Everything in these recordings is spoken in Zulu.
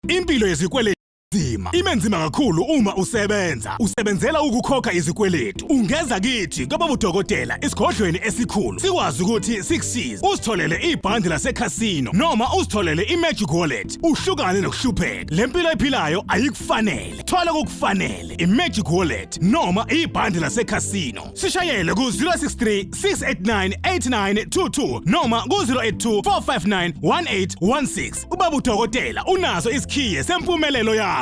Impilo yezikweletu nzima ibe nzima kakhulu uma usebenza usebenzela ukukhokha izikweletu. Ungeza kithi kwababudokotela esigodlweni esikhulu, sikwazi ukuthi sikusize usitholele ibhandi lasekhasino noma usitholele i-magic wallet, uhlukane nokuhlupheka. Le mpilo ephilayo ayikufanele, thola kokufanele i-magic wallet noma ibhandi lasekhasino. Sishayele ku-063 689 8922 noma ku-082 459 1816. Ubaba udokotela unaso isikhiye sempumelelo yakho.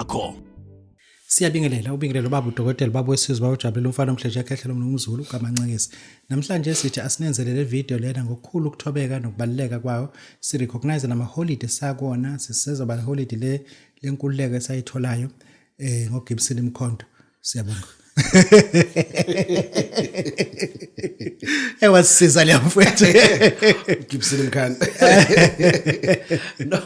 Siyabingelela, ubingelelo baba udokotela, baba wesizwe, baba ujabulela umfana omhle nje ekhehla lomnumzulu kaMancekesi. Namhlanje sithi asinenzele le video lena ngokukhulu ukuthobeka nokubaluleka kwayo. Si recognize nama holiday sakona, sisezoba holiday le lenkululeko esayitholayo ngoGibson Mkhonto. Siyabonga. Ewasisiza le mfowethu. Gibson Mkhonto. No.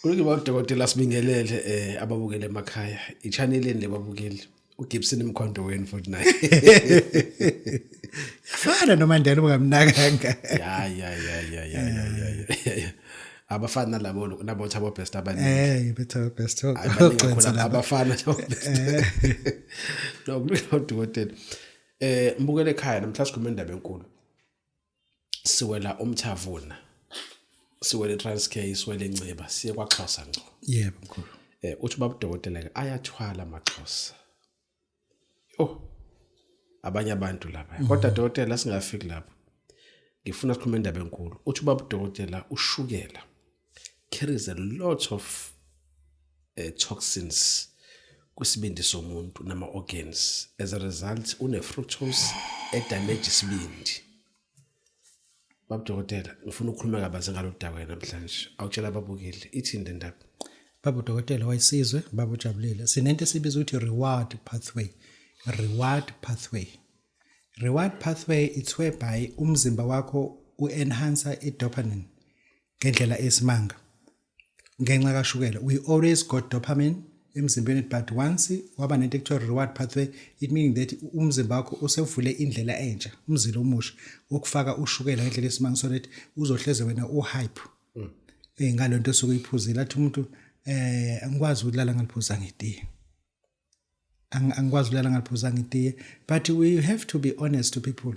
Kulungile baba udokotela, sibingelele ababukele emakhaya. I-channel yeni lebabukeli. UGibson Mkhonto wenu futhi naye. Fana noMandela ungamnakanga. Ya. Abafana nalabo nabo Thabo Best abaningi. Betha best. Hayi, baningi kakhulu abafana Thabo Best. No, kulungile udokotela. Mbukele ekhaya, namhlanje sikhuluma indaba enkulu. Siwela umthavuna. Siwele Transkei, siwele Nciba, siye kwaXhosa ngco. Yebo mkhulu. Uthi baba udokotela ke ayathwala amaXhosa. Oh. Abanye abantu lapha. Kodwa dokotela, singafiki lapho. Ngifuna sikhulume indaba enkulu. Uthi baba udokotela ushukela carries a lot of toxins kwisibindi somuntu nama organs. As a result, une fructose edamage isibindi. Baba dokotela, ngifuna ukukhuluma kabanzi ngalolu daba namhlanje. Awutshela ababukeli, ithini le ndaba? Baba udokotela wayisizwe, baba ujabulile. Sinento esibiza ukuthi reward pathway. Reward pathway. Reward pathway, it's whereby umzimba wakho u-enhance i-dopamine ngendlela esimanga. Ngenxa kashukela, we always got dopamine emzimbeni, but once waba nento ekuthiwa reward pathway, it meaning that umzimba wakho usevule indlela entsha, umzila omusha wokufaka ushukela ngendlela esimanga, so that uzohleze wena u-hype ngalento osuke uyiphuzile. Athi umuntu, "Angikwazi ukulala ngaliphuzanga itiye, angikwazi ukulala ngaliphuzanga itiye." But we have to be honest to people.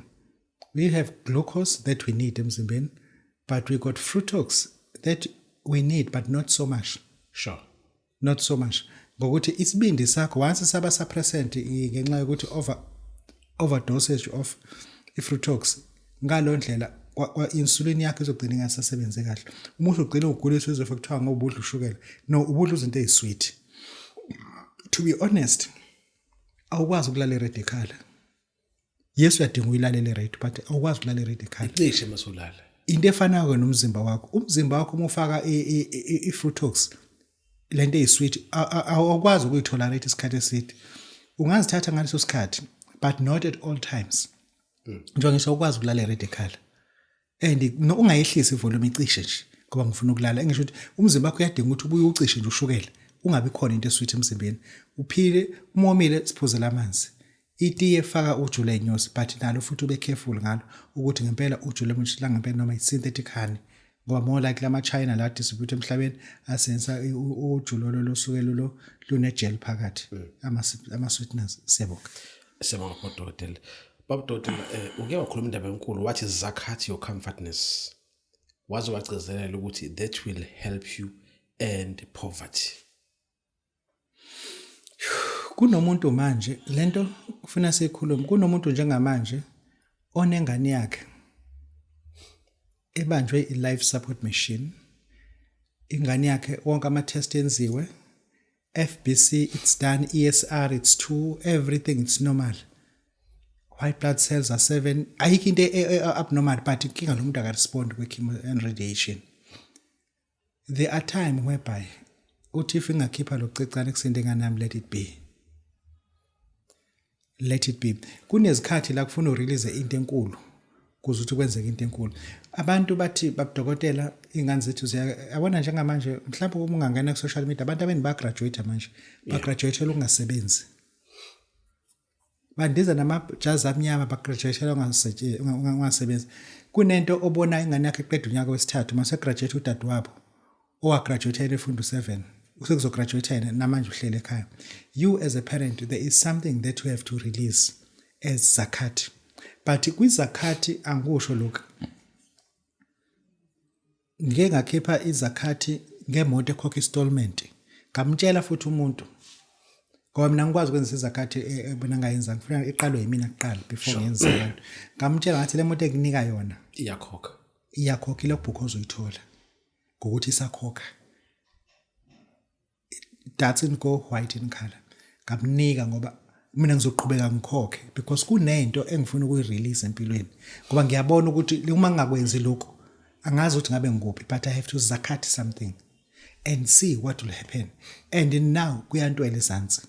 We have glucose that we need emzimbeni, but we got fructose that we need, but not so much. Not so much, ngokuthi isibindi sakho once saba suppressant ngenxa yokuthi overdosage of ifructose, ngalo ndlela kwa insulin yakho izogcina ingasasebenzi kahle. Uma usugcina uguliswa, izofa kuthiwa ngoba udla ushukela. No, ubudla izinto ezisweet. To be honest, awukwazi ukulala iradio ikhala. Yes, uyadinga uyilalele iradio, but awukwazi ukulala iradio ikhala. Icishe masulala. Into efanayo nomzimba wakho. Umzimba wakho uma ufaka i-fructose, lento eyisweet, awukwazi ukuyitolerate isikhathi eside. Ungazithatha ngaleso sikhathi, but not at all times. Njengoba ngisho, ukwazi ukulala iradio ikhala and no, ungayehlisi ivolume, icishe nje ngoba ngifuna ukulala. Engisho ukuthi umzimba wakho uyadinga ukuthi ubuye ucishe nje ushukela, ungabi khona into esweet emzimbeni, uphile. Uma womile, siphuzele amanzi, itiye, faka uju ley'nyosi, but nalo futhi ube careful ngalo ukuthi ngempela uju lwenyosi la ngempela noma i-synthetic honey, ngoba more like lama-China la distribute emhlabeni asebenzisa uju lolo losuke lulo lune-gel phakathi, ama-sweeteners. Siyabonga. Siyabonga bodokotela. Baba udokotela, uke wakhuluma indaba enkulu, wathi zakat your comfortness. Waze wagcizelela ukuthi that will help you end poverty. Kunomuntu manje, lento ufuna siyikhulume, kunomuntu njengamanje onengane yakhe ebanjwe i-life support machine. Ingane yakhe, wonke ama-test enziwe, FBC it's done, ESR it's 2, everything it's normal, white blood cells are 7, ayikho into abnormal, but inkinga lo muntu akarespond kwe-chemo and radiation. There are time whereby uthi if ingakhipha lo cecane kusinde ingane yami, let it be, let it be. Kunezikhathi la kufuna urelease into enkulu kuze ukuthi kwenzeke into enkulu. Abantu bathi, "Babudokotela, ingane zethu ziya yabona njengamanje." Mhlawumbe uma ungangena ku social media, abantu abeni bagraduate manje, bagraduate ukungasebenzi, bandiza namajazi amnyama, bagraduate ungasebenzi. Kunento obona ingane yakhe eqeda unyaka wesithathu mase graduate udadewabo owagraduate efunda u7. Usekuzograduate yena namanje, uhlele ekhaya. You as a parent, there is something that you have to release as zakat, but kwizakat angikusho lokhu. Ngike ngakhipha izakhathi ngemoto ekhokha installment. Ngamtshela futhi umuntu, ngoba mina ngikwazi ukwenza izakhathi ebona ngayenza, ngifuna iqalwe yimina kuqala before ngenze abantu. Ngamtshela ngathi le moto ekunika yona iyakhokha. Iyakhokha. Ile-book ozoyithola ngokuthi isakhokha, doesn't go white in color. Ngamnika ngoba mina ngizoqhubeka ngikhokhe because kunento engifuna ukuyirelease empilweni, ngoba ngiyabona ukuthi uma ngingakwenzi lokho angazi ukuthi ngabe ngikuphi, but I have to zakat something and see what will happen. And now kuyantwela ezansi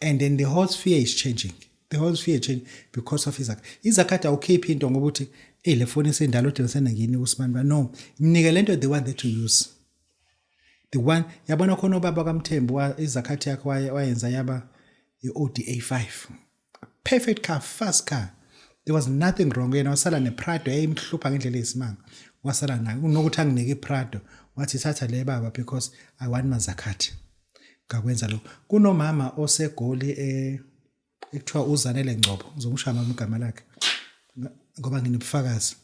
and then the whole sphere is changing, the whole sphere change because of izakat. Izakat awukhiphi into ngoba uthi, "Hey, le phone esendalo odwa senangini usibani." No, mnike lento, the one that you use, the one. Yabona khona ubaba kaMthembu, izakhathi yakhe wayenza yaba i-Audi A5, perfect car, fast car, there was nothing wrong. Yena wasala nePrado eyayimhlupha ngendlela eyisimanga, wasala nayo. Kunokuthi anginike iPrado, wathi, "Thatha le baba, because I want mazakhathi." Ngakwenza lokho. Kunomama oseGoli ekuthiwa uZanele Ngcobo, ngizomshaya mama igama lakhe ngoba nginobufakazi.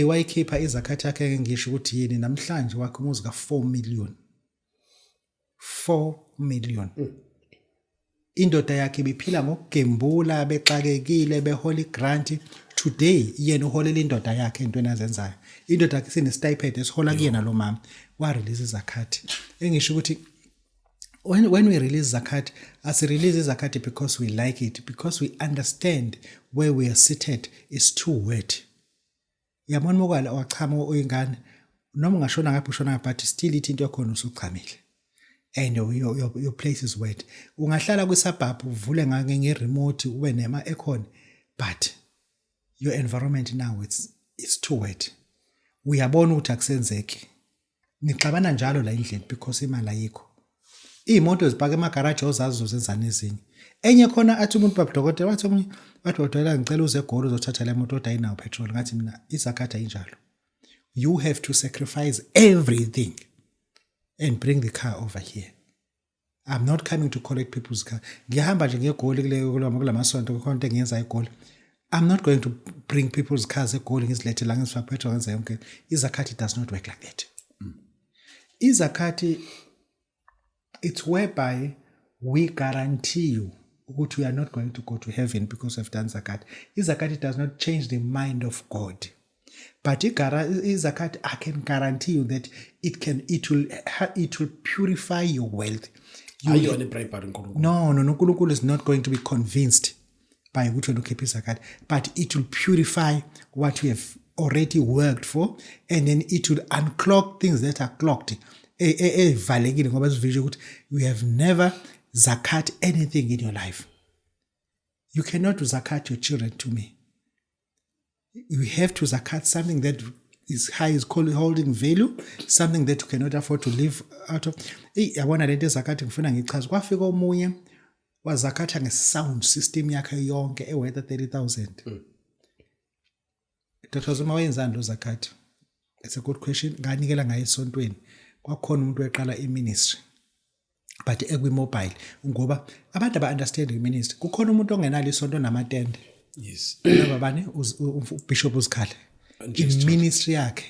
Wayikhipha izakhathi yakhe, ngisho ukuthi yini, namhlanje wakhe umuzi ka4 million, 4 million. Indoda yakhe ibiphila ngokugembula, bexakekile, behola igrant. Today yena uholela indoda yakhe entweni azenzayo. Indoda yakhe sine stipend esihola kuyena lo mama. Wa release izakhathi. Engisho ukuthi when we release zakat, as release zakat because we like it, because we understand where we are seated is too wet. Yabona, mokwala wachama oyingane, noma ungashona ngapha ushona ngapha, but still ithi into yakhona usuchamile and your place is wet. Ungahlala kwi-suburb, uvule ngake nge-remote, ube nema aircon, but your environment now it's too wet. Uyabona ukuthi akusenzeki, nixabana njalo la endlini because imali ayikho. Iy'moto zipaka emagaraji, ozazi uzozenzani ezinye. Enye khona athi umuntu, "Baba dokotela," wathi omunye, wathi, "Dokotela, ngicela uze eGoli uzothatha le moto, kodwa ayinawo petrol." Ngathi mina, izakhathi ayinjalo. You have to sacrifice everything and bring the car over here. I'm not coming to collect people's car. Ngiyahamba nje ngeGoli kule kula masonto, kukhona into engiyenza eGoli. I'm not going to bring people's cars eGoli, ngizilethe la, ngizifake petrol, ngenze yonke. Izakhathi does not work like that. Izakhathi, it's whereby we guarantee you ukuthi we are not going to go to heaven because we've done zakat. Izakat does not change the mind of God, but izakat, I can guarantee you that it will purify your wealth. Ayiyona ibribery uNkulunkulu. No, uNkulunkulu is not going to be convinced by ukuthi wena ukhiphe izakat, but it will purify what you have already worked for and then it will unclog things that are clogged, evalekile, ngoba sivisho ukuthi you have never zakat anything in your life. You cannot zakat your children to me. You have to zakat something that is high, is called holding value, something that you cannot afford to live out of. Eyi, yabona lento ezakathi ngifuna ngichaze. Kwafika omunye wazakatha nge-sound system yakhe yonke eworth 30,000. Dr Zuma, wayenzani lo zakathi? It's a good question. Nganikela ngaye esontweni. Kwakhona umuntu weqala i-ministry but ekwi-mobile, ngoba abantu aba-understand i-ministry. Kukhona umuntu ongenalo isonto namatende. Noma bani, uBishop uZikhali, i-ministry yakhe,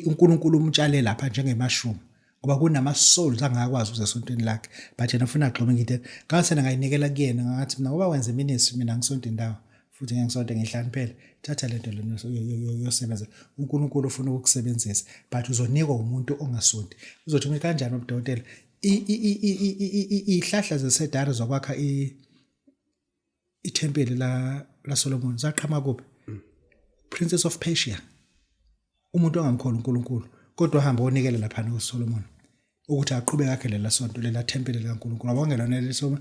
uNkulunkulu umtshale lapha njengemashumi, ngoba kunama souls angakwazi ukuza esontweni lakhe, but yena ufuna agxume ngithe ngasena ngayinikela kuyena. Ngathi mina, ngoba wenza ministry, mina ngisonto indawo futhi ngeke ngisonto, ngihlaniphele, thatha lento lena yosebenza. uNkulunkulu ufuna ukukusebenzisa, but uzonikwa umuntu ongasonti. Uzothi umuntu kanjani, ubudokotela, ihlahla zesedari zokwakha ithempeli la Solomon zaqhama kuphi? Princess of Persia, umuntu ongamkhona uNkulunkulu, kodwa wahamba onikela lapha kuSolomon ukuthi aqhubeke akhe lela sonto, lela thempeli likaNkulunkulu. Abongelona leso.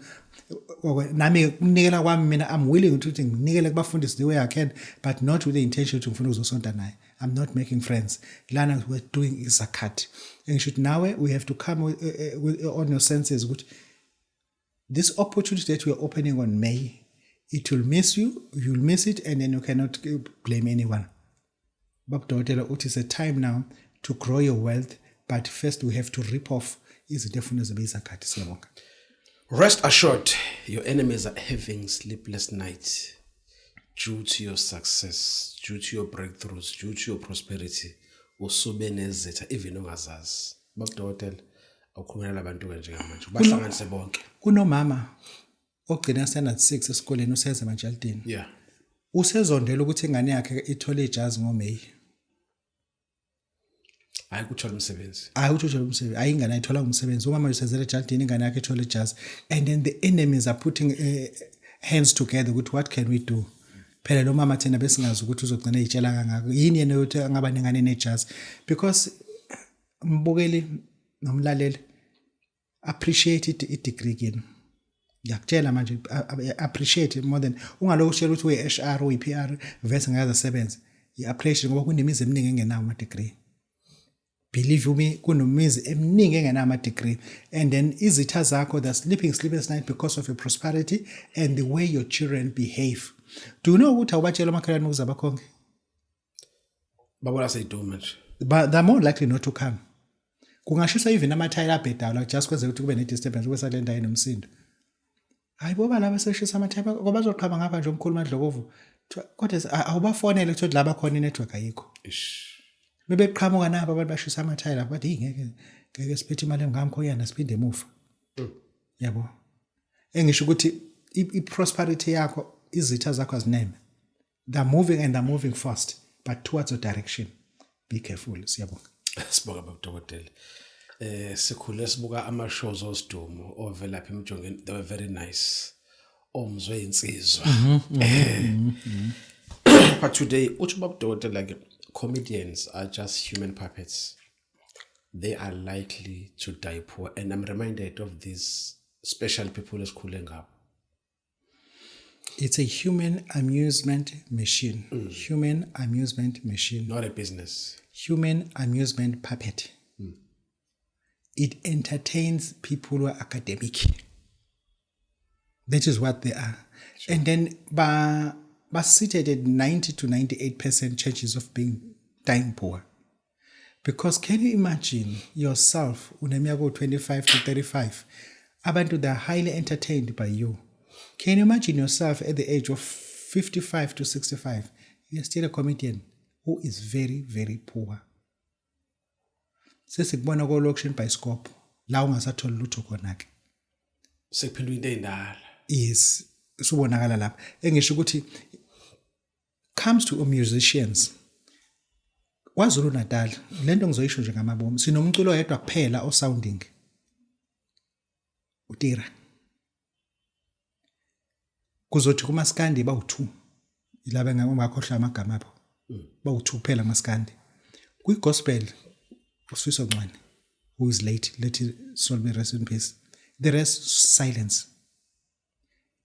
Nami ukunikela kwami mina, I'm willing ukuthi nginikele kubafundisi the way I can, but not with the intention ukuthi ngifuna ukuzosonta naye. I'm not making friends lana. We're doing izakat. Engisho ukuthi nawe we have to come with on your senses ukuthi this opportunity that we are opening on May, it will miss you, you'll miss it, and then you cannot blame anyone. Babudokotela uthi it's a time now to grow your wealth, but first we have to rip off Izinto efuna zibe izakhathi. Siyabonga. Rest assured, your enemies are having sleepless nights due to your success, due to your breakthroughs, due to your prosperity. Usube nezitha even ungazazi. Babudokotela, awukhulumela labantu ke njengamanje. Bahlanganise bonke. Kunomama ogcina standard 6 esikoleni, useze emajalidini. Usezondela ukuthi ingane yakhe ithole ijazi ngoMay. Hayi kuthola umsebenzi. Hayi ukuthi uthole umsebenzi, hayi, ingane ayithola umsebenzi. Umama usezele ejardini, ingane yakhe ithole ijazi, and then the enemies are putting hands together ukuthi what can we do? Phela lo mama thina besingazi ukuthi uzogcina eyitshela kangako yini yena yokuthi angaba nengane nejazi, because mbukeli nomlaleli, appreciate i-degree kini. Ngiyakutshela manje, appreciate more than ungalokhu utshela ukuthi uyi-HR, uyi-PR, vese ngeke asebenze. I-appreciate, ngoba kunemizi eminingi engenawo ama-degree. Believe you me, kunemizi eminingi engenawo ama-degree, and then izitha zakho, they're sleeping sleepless night because of your prosperity and the way your children behave. Do you know ukuthi awubatshela omakhelwane ukuze abakhonke? Babona seyiduma nje. But they're more likely not to come. Kungashiswa even amathayela abhedayo like, just kwenzeka ukuthi kube ne-disturbance, kube sale ndawo enomsindo. Hayi boba laba seshisa amathayela ngoba bazoqhaba ngapha nje, omkhulu Madlokovu. Kodwa awubafonele, kuthiwa laba khona i-network ayikho. Ish. Bebeqhamuka nabo abantu bashisa amathayela, bathi, "Hey, ngeke ngeke siphethe imali engamkhoyana, siphinde emuva." Yabo, engisho ukuthi i-prosperity yakho, izitha zakho azineme. They're moving and they're moving fast, but towards your direction. Be careful. Siyabonga. Sibonga, babudokotela. Sikhule sibuka ama shows osidumo ovelaphi emjongeni. They were very nice. Omzwe insizwa. But today uthi babudokotela ke, comedians are just human puppets. They are likely to die poor, and I'm reminded of these special people esikhule ngabo. It's a human amusement machine, human amusement machine. Not a business. Human amusement puppet. It entertains people who are academic. That is what they are. And then ba seated at 90 to 98% chances of being dying poor. Because can you imagine yourself uneminyaka 25 to 35, abantu, they are highly entertained by you. Can you imagine yourself at the age of 55 to 65, you're still a comedian who is very, very poor? Sesikubona ko-auction bioscope la ungasatholi lutho khona-ke. Sekuphendula into ey'ndala. Yes, subonakala lapha. Engisho ukuthi comes to musicians KwaZulu Natal, lento ngizoyisho nje ngamabomu, sinomculo oyedwa kuphela o-sounding, uTira. Kuzothi kumaskandi bawu2, ilaba engakhohlwa amagama abo, bawu2 kuphela kumaskandi. Kwi-gospel uSifiso Ncwane, who is late, let his soul be rest in peace. The rest, silence.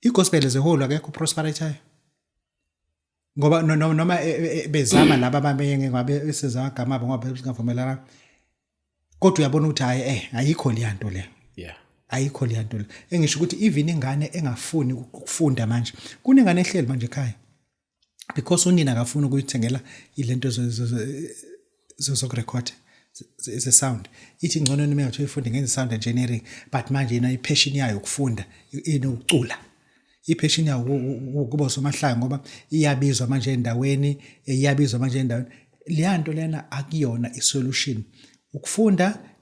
I-gospel as a whole, akekho prosperitayo, ngoba noma bezama laba ababeyenge ngabe eseza amagama abo ngoba singavumelana, kodwa uyabona ukuthi hayi, ayikho leya nto le. Ayikho leya nto le. Engisho ukuthi even ingane engafuni ukufunda manje, kunengane ehleli manje ekhaya because unina akafuni ukuyithengela ilento zokurecord ze-sound, ithi ngcono noma engathiwa ifunde ngenze sound engineering, but manje yena i-passion yayo ukufunda inokucula, i-passion yayo kuba usomahlaya, ngoba iyabizwa manje endaweni, iyabizwa manje endaweni. Leya nto lena akuyona i-solution. Ukufunda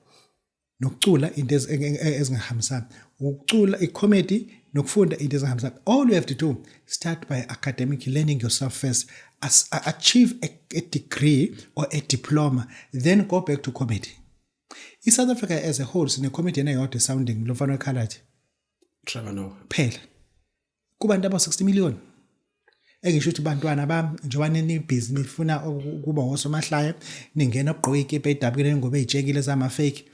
nokucula into ezingahambisani, ukucula i-comedy nokufunda into ezingahambisani. All you have to do, start by academic learning yourself first. Achieve a degree or a diploma, then go back to comedy. I-South Africa as a whole sine-comedian eyodwa sounding, lo mfana wekhaladi. Trevor Noah. Phela kubantu aba-60 million. Engisho ukuthi bantwana bami, njengoba nibhizi nifuna ukuba osomahlaya, ningena ugqoke ikipa edabukile, ngoba ey'tshekile zama-fake,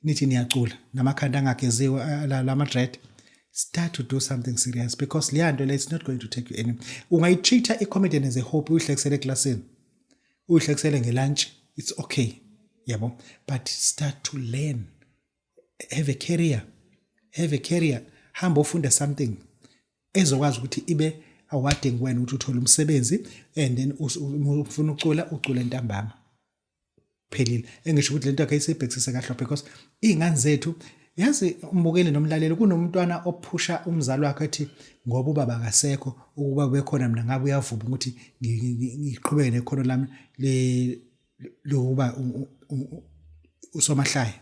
nithi niyacula namakhanda angageziwe, lama-dread, start to do something serious, because leya nto le, it's not going to take you any. Ungayi-treat-a i-comedian as a hobby, uyihlekisele eklasini, uyihlekisele nge-lunch, it's okay, yabo, but start to learn. Have a career, have a career. Hamba ufunda something ezokwazi ukuthi ibe awarding wena ukuthi uthole umsebenzi, and then ufuna ucula, ucule ntambama. Phelile. Engisho ukuthi lento yakhe isibhekisise kahle, because izingane zethu, yazi, umbukeli nomlaleli, kunomntwana ophusha umzali wakhe ethi ngoba ubaba akasekho, ukuba bekhona mina ngabe uyavuma ukuthi ngiqhubeke nekhono lami lokuba usomahlaya.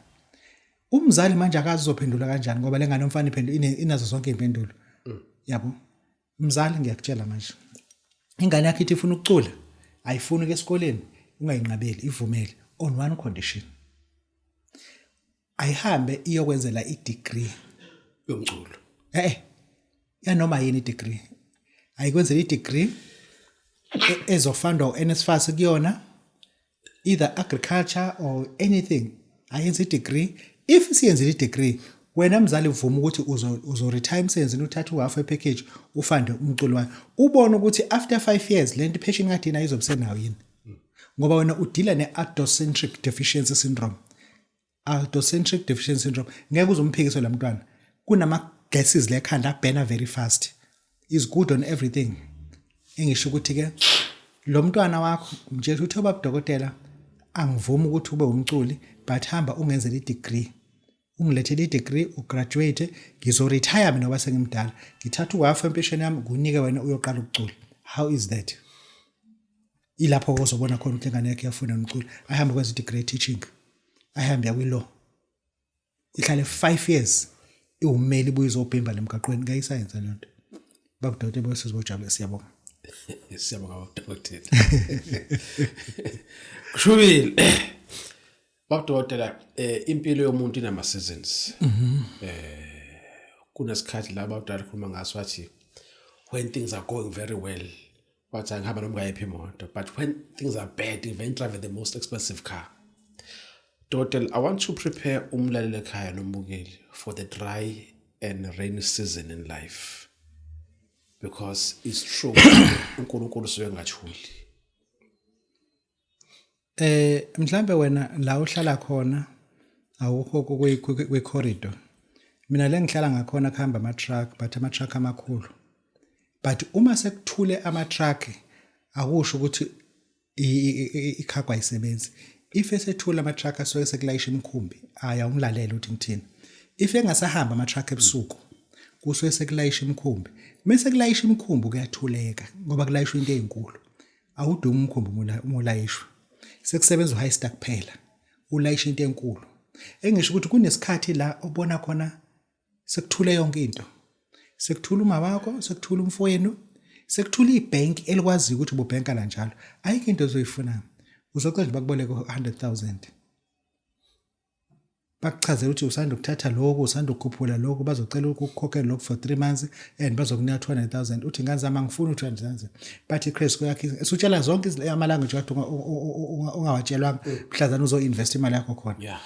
Umzali manje akazi uzophendula kanjani, ngoba lengane umfana iphendula inazo zonke izimpendulo. Yabo, mzali, ngiyakutshela manje, ingane yakho ithi ifuna ukucula, ayifuni ke esikoleni, ungayinqabeli, ivumele on one condition: ayihambe iyokwenzela i-degree yomculo. Yanoma yini i-degree, ayikwenzela i-degree ezofundwa u-NSFAS kuyona, either agriculture or anything. Ayenze i-degree. If siyenzile i-degree, wena mzali vuma ukuthi uzo retire emsebenzini, uthathe uhalf package, ufunde umculo wayo, ubone ukuthi after 5 years lento passion kade inayo izobe senayo yini, ngoba wena udila ne-adultocentric deficiency syndrome. Adultocentric deficiency syndrome, ngeke uzumphikise la mntwana, kunama gases lekhanda abhena very fast, is good on everything. Engisho ukuthi ke lo mntwana wakho mtshela ukuthi, ubaba dokotela, angivumi ukuthi ube umculi, but hamba ungenzele i-degree, ungilethele i-degree, ugraduate, ngizo-retire mina ngoba sengimdala, ngithatha uhafu empesheni yami kunike wena, uyoqala ukucula. How is that? Ilapho ozobona khona ukuthi ingane yakhe iyafunda umculo. Ayihambe kwenza i-degree teaching, ayihambe yakwi-law, ihlale 5 years iwummeli, ibuye izobhimba lemgaqweni. Ngeke isayenze leyo nto. Baba dokotela, bosizibojabule, siyabonga. Siyabonga, baba dokotela. Kushubile, baba dokotela. Impilo yomuntu inama seasons. Kunesikhathi la baba khuluma ngaso, wathi when things are going very well, wathi angihamba noma ngayiphi imoto, but when things are bad, even drive the most expensive car. Dokotela, I want to prepare umlaleli ekhaya nombukeli for the dry and rainy season in life, because it's true, uNkulunkulu suke ngathuli. Mhlambe wena la uhlala khona awukho kwi corridor. Mina le ngihlala ngakhona kuhamba ama truck, but ama truck amakhulu. But uma sekuthule ama truck, akusho ukuthi icargo ayisebenzi. If esethula ama truck, asuke sekulayisha imikhumbi, aya ungilalela ukuthi ngithini. If engasahamba ama truck ebusuku, kusuke sekulayisha imikhumbi. Mase kulayisha imikhumbi kuyathuleka, ngoba kulayishwa into ezinkulu. Awudumi umkhumbi uma ulayishwa, sekusebenza uHyster kuphela, ulayisha into enkulu. Engisho ukuthi kunesikhathi la obona khona sekuthule yonke into, sekuthula uma wakho, sekuthula umfowenu, sekuthula ibhenki elikwaziyo ukuthi ububhenka la njalo. Ayikho into ozoyifuna, uzocela nje bakuboleke u-100,000, bakuchazela ukuthi usanda ukuthatha lokhu, usanda ukukhuphula lokhu, bazocela ukukhokhela lokhu for 3 months and bazokunika 200,000. Uthi, "Ngane zami, angifuni u-200,000." Bathi i-credit score yakho isutshela zonke ama-language kade ungawatshelwanga mhlazane uzo-invest imali yakho khona.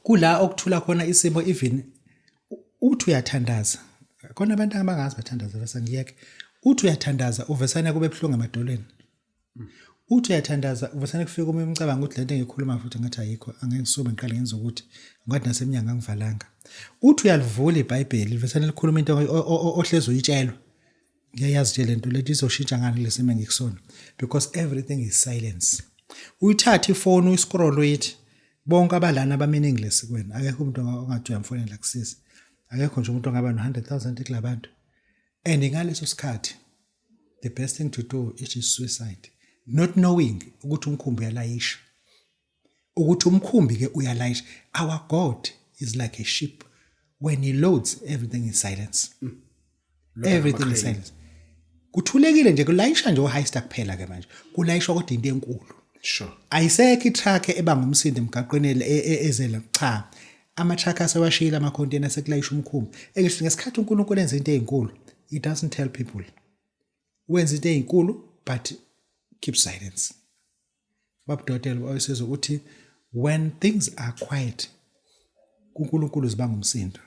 Kula okuthula khona isimo, even uthi uyathandaza khona, abantu abangazi bathandaza bese ngiyeke. Uthi uyathandaza, uvesane kube buhlungu emadolweni. Uthi uyathandaza, uvesane kufika omunye umcabango ukuthi lento engiyikhuluma futhi ngathi ayikho, angeke ngisume ngiqale ngenza ukuthi ngathi nasemnyango angivalanga. Uthi uyalivula iBhayibheli, livesane likhuluma into ohlezi uyitshelwa. Ngiyayazi nje lento lento izoshintsha ngani kulesimo engikusona, because everything is silence. Uyithathe ifoni, uyiscroll, uyithi bonke abalana aba-meaningless kuwena. Akekho umuntu ongathi uyamfonela kusiza, akekho nje umuntu ongaba no-100,000 kulabantu. And ngaleso sikhathi the best thing to do is suicide, not knowing ukuthi umkhumbi uyalayisha, ukuthi umkhumbi ke uyalayisha. Our God is like a ship. When he loads, everything is silence. Everything is silence, kuthulekile nje, kulayisha nje uHyster kuphela ke manje, kulayishwa kodwa into enkulu. Ayisekho itruck ebanga umsindo emgaqweni ezela, cha, ama-truck asewashiyile ama-container, sekulayisha umkhumbi. Engisho ngesikhathi uNkulunkulu enza into ezinkulu, he doesn't tell people. Wenza into ezinkulu but keep silence. Babudokotela wayesizwa ukuthi when things are quiet, kuNkulunkulu zibanga umsindo.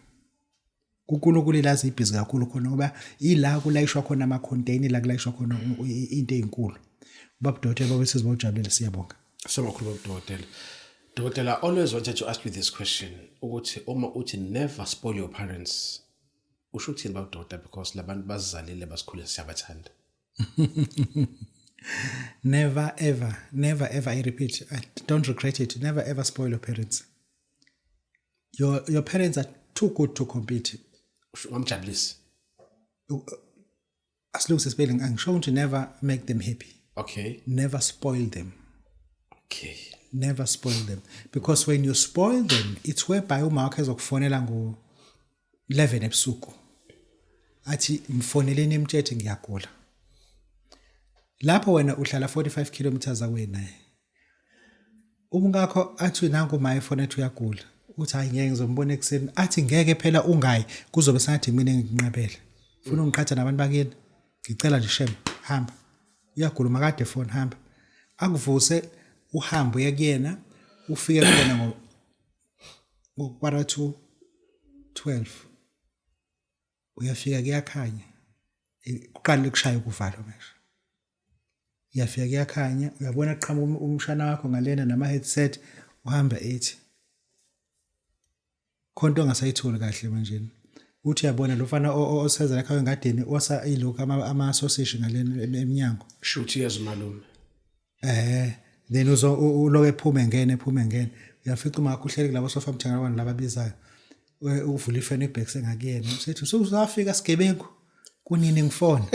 KuNkulunkulu ilazi ibhizi kakhulu khona, ngoba ila kulayishwa khona ama-container, la kulayishwa khona into ezinkulu. Babudokotela babesizwa, bawujabulele, siyabonga. Siyabonga kakhulu, dokotela. Dokotela, I always wanted to ask you this question ukuthi uma uthi never spoil your parents, usho ukuthini, babudokotela? Because labantu bazizalile, basikhulisa, siyabathanda. Never ever, never ever, I repeat, I don't regret it. Never ever spoil your parents. Your parents are too good to compete. Ungamjabulisi. Asilungise spelling, angisho ukuthi never make them happy. Okay. Never spoil them. Okay. Never spoil them. Because when you spoil them, it's whereby uma wakho ezokufonela ngo 11 ebusuku. Athi mfoneleni emtshethe ngiyagula. Lapho wena uhlala 45 kilometers away naye. Umkakho athi nangu my phone ethi uyagula. Uthi hayi ngeke ngizombona ekuseni. Athi ngeke phela ungayi kuzobe sengathi mina ngikunqabele. Ufuna ungiqhatha nabantu bakini. Ngicela nje shem hamba. Uyagula makade phone hamba. Akuvuse uhambe uye kuyena ufike kuyena ngo 11:45. Uyafika kuyakhanya. Kuqala ukushaya ukuvalo manje. Uyafika kuyakhanya, uyabona qhamuka umshana wakho ngalena nama headset uhamba ethi. Khonto ongasayitholi kahle manje. Uthi uyabona lo mfana oseza lapha engadini osa ilokhu ama sausage ngalena eminyango. Shuthi yezwa malume. Then uzo uloke ephume ngene ephume ngene. Uyafica uma uhleli kulabo sofa mthengana abantu lababizayo. Uvula ifeni ibhekise ngakuyena. Usethi usuzafika sigebengu. Kunini ngifona.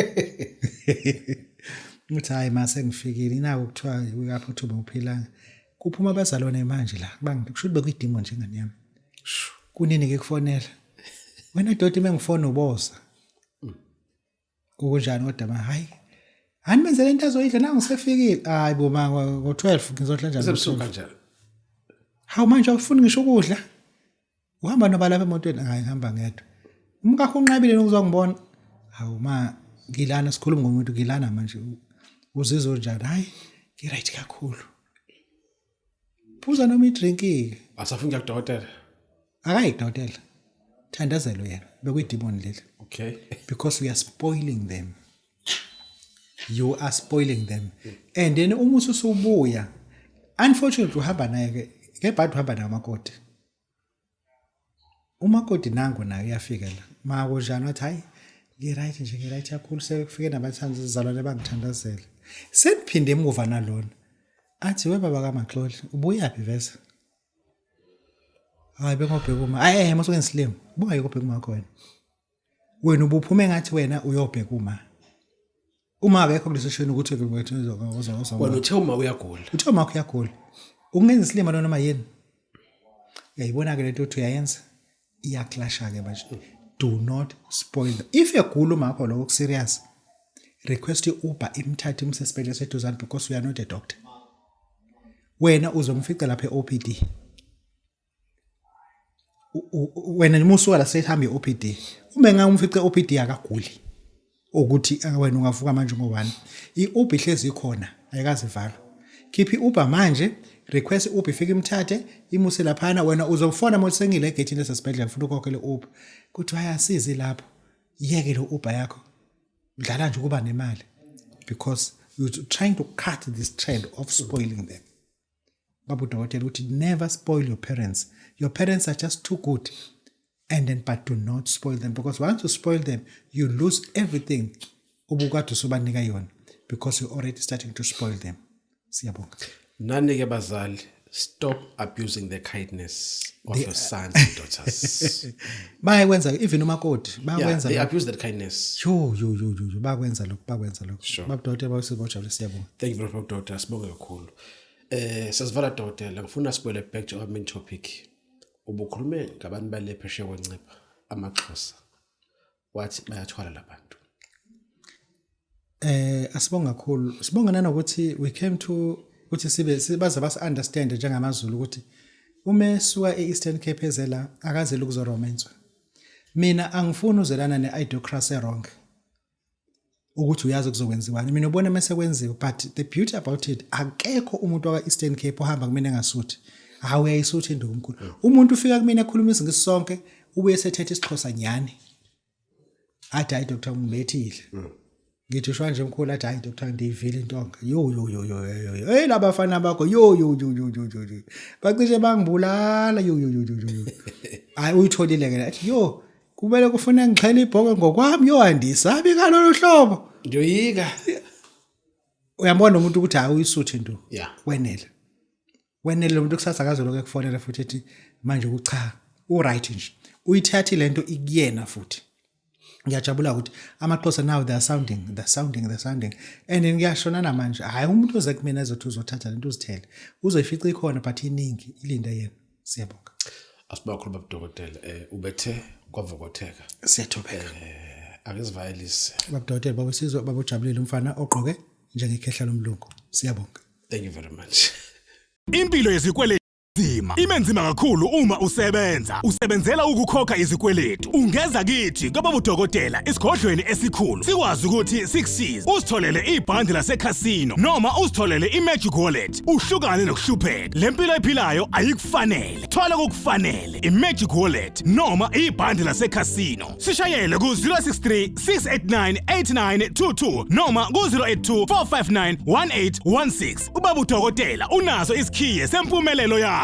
Uthi hayi mase ngifikile inako kuthiwa uyaphuthuma uphilanga. Kuphuma abazalwane manje la. Bangi kusho bekuyidimo nje ngane yami. Kunini ke kufonela. Wena doti mengifona uboza. Kunjani kodwa ma hayi. Animenzele into azoyidla nangu sefikile. Hayi bo ma ngo12 ngizodla njani? Sebusuku kanjani? Hawu manje awufuni ngisho ukudla. Uhamba noba lapha emotweni? Hayi ngihamba ngedwa. Umkakho unqabile nokuzongibona. Hawu ma ngilana sikhuluma ngomuntu ngilana manje. Uzizwa njani? Hayi ngiright kakhulu. Phuza noma idrink ke. Asafuna kudokotela. Akayi kudokotela. Thandazelo yena bekuyidemon leli. Okay. Because we are spoiling them. You are spoiling them. And then uma usubuya unfortunately uhamba naye ke ngebhadi uhamba naye umakoti. Umakoti nangu naye uyafika la. Makunjani wathi hayi ngiright nje ngiright kakhulu sekufike nabathandazi izalwane bangithandazela. Seniphinde emuva nalona. Athi we baba kaMaxoli ubuyaphi vese? Hayi bengobheka uma. Hayi masuke slim. Buka yobheka uma wakho wena. Wena ubuphume ngathi wena uyobheka uma. Uma akekho kuleso shweni ukuthi wena uthe uma uyagula. Uthe uma uyagula. Ukungenza isilima noma yini? Uyayibona ke lento uthi uyayenza. Iyaclasha ke manje. Do not spoil them. If egula uma wakho lokho serious, request iUber imthathe imse esibhedlela seduzane because you are not a doctor. Wena uzomfica lapha eOPD. Wena noma usuka la sehamba eOPD. Uma engumfice eOPD akaguli. Ukuthi wena ungavuka manje ngo1. IUber ihlezi ikhona, ayikaze ivalwe. Khipha iUber manje, request iUber ifike imthathe, imuse laphana wena uzofona manje sengile egate lesesibhedlela ufuna ukhokhela iUber. Kuthi ayasizi lapho. Yeke lo Uber yakho. Dlala nje ukuba nemali because you're trying to cut this trend of spoiling them. Babu dokotela uthi never spoil your parents. Your parents are just too good. And then but do not spoil them because once you spoil them you lose everything obukade usubanika yona because you're already starting to spoil them. Siyabonga. Nani ke bazali, stop abusing the kindness of your sons and daughters. Bayakwenza even umakoti bayakwenza. They abuse that kindness. Yo yo yo yo bakwenza lokho bakwenza lokho. Babu dokotela bawusibojabule siyabonga. Thank you very much doctor, sibonge kakhulu. Sasivala dokotela, ngifuna sibuyele back to our main topic. Ubukhulume ngabantu bale phesheya kwencipha amaXhosa. Wathi bayathwala labantu. Asibonga kakhulu. Sibonga nanokuthi we came to ukuthi sibe baze bas understand njengamaZulu ukuthi uma esuka eEastern Cape ezela akazeli ukuzoromenswa. Mina angifuni uzelana neidocracy wrong. Ukuthi uyazi kuzokwenziwani. Mina ubona mase kwenziwa but the beauty about it akekho umuntu waka Eastern Cape ohamba kumina engasuthi. Hawu uyayisutha induku omkhulu. Umuntu ufika kumina ekhuluma isiNgisi sonke ubuye sethethe isiXhosa nyane. Athi hayi doctor ngibethile. Ngithi usho nje mkhulu athi hayi doctor ndiyivile intonga. Yo yo yo yo yo. Hey labafana bakho yo yo yo yo yo yo. Bacishe bangibulala yo yo yo yo. Hayi uyitholile ke athi yo kumele kufuna ngixhele ibhoko ngokwami yo andisabi kalolu hlobo. Ngiyoyika. Uyambona umuntu ukuthi hayi uyisuthi nto. Yeah. Wenele. Wenele lo muntu, kusasa akazoloku ekufonela futhi ethi manje kucha, u-right nje. Uyithathe lento ikuyena futhi. Ngiyajabula ukuthi amaXhosa now they are sounding, they're sounding, they're sounding. And ngiyashona namanje, hhayi umuntu oze kumina ezothi uzothatha lento uzithele. Uzoyifica ikhona, but iningi ilinde yena. Siyabonga. Asibakhulu babudokotela, ubethe kwavokotheka. Siyathobeka. Ake sivayelise. Babudokotela, babusizwe, babujabulile, umfana ogqoke njengekhehla lomlungu. Siyabonga. Thank you very much. Impilo yezikweletu nzima, ibe nzima kakhulu uma usebenza usebenzela ukukhokha izikweletu. Ungeza kithi kwababudokotela esigodlweni esikhulu, sikwazi ukuthi sikusize usitholele ibhandi lasekhasino noma usitholele i-magic wallet, uhlukane nokuhlupheka. Le mpilo ephilayo ayikufanele, thola kokufanele, i-magic wallet noma ibhandi lasekhasino. Sishayele ku-063 689 8922 noma ku-082 459 1816. Ubaba udokotela unaso isikhiye sempumelelo yakho.